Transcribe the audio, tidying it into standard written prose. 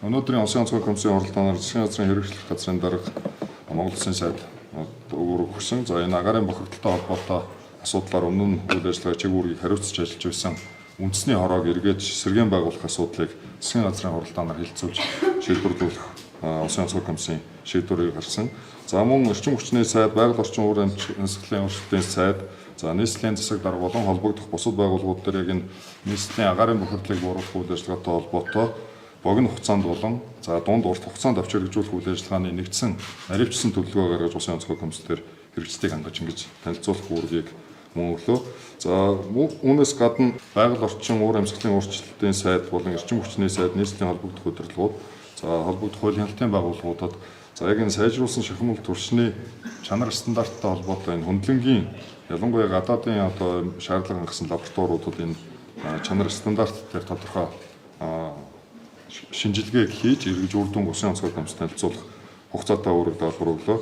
Өнөөдрийн Улсын онцгой комиссийн хуралдаанаар засгийн газрын хэрэгжлэх газрын дарга, Монгол Улсын сайд үүрэг өгсөн. За, энэ агаарын бохирдолтой холбоотой асуудлаар өмнө нь үйл ажиллагаа чиг үүргийг хариуцж ажиллаж байсан үндэсний хороог эргээж сэргээн байгуулах асуудлыг засгийн газрын хуралдаанаар хэлэлцүүлж шийдвэрлэх Улсын онцгой комиссийн шийдвэрийг гаргасан. За, мөн эрчим хүчний сайд, байгаль орчин уур амьсгалын өөрчлөлтийн сайд, за, нийслэлийн засаг дарга болон холбогдох бусад байгууллагууд дээр яг энэ нийслэлийн агаарын бохирдлыг бууруулах үйл ажиллагаатай холбоотой богино хугацаанд болон, за, дунд урт хугацаанд авч хэрэгжүүлэх үйл ажиллагааны нэгдсэн наривчсан төлөвлөгөө гаргаж Улсын онцгой комисс дээр хэрэгцлийг хангаж ингэж танилцуулах үүргийг мөн өглөө. За, үүнээс гадна байгаль орчин уур амьсгалын өөрчлөлтийн сайд болон эрчим хүчний сайд, нийслэлийн холбогдох удирдлагууд, за, холбогдох хууль хяналтын байгууллагуудад, за, яг энэ сайжруулсан шахамул түвшний чанар стандарттай холбоотой энэ хөндлөнгийн, ялангуяа гадаадын одоо шаардлага хангасан лабораториудад энэ чанар стандарт дээр тодорхой шинжилгээг хийж эргэж үр дүнг Улсын онцгой комисс танилцуулах хугацаатай үүрэг даалгавар өглөө.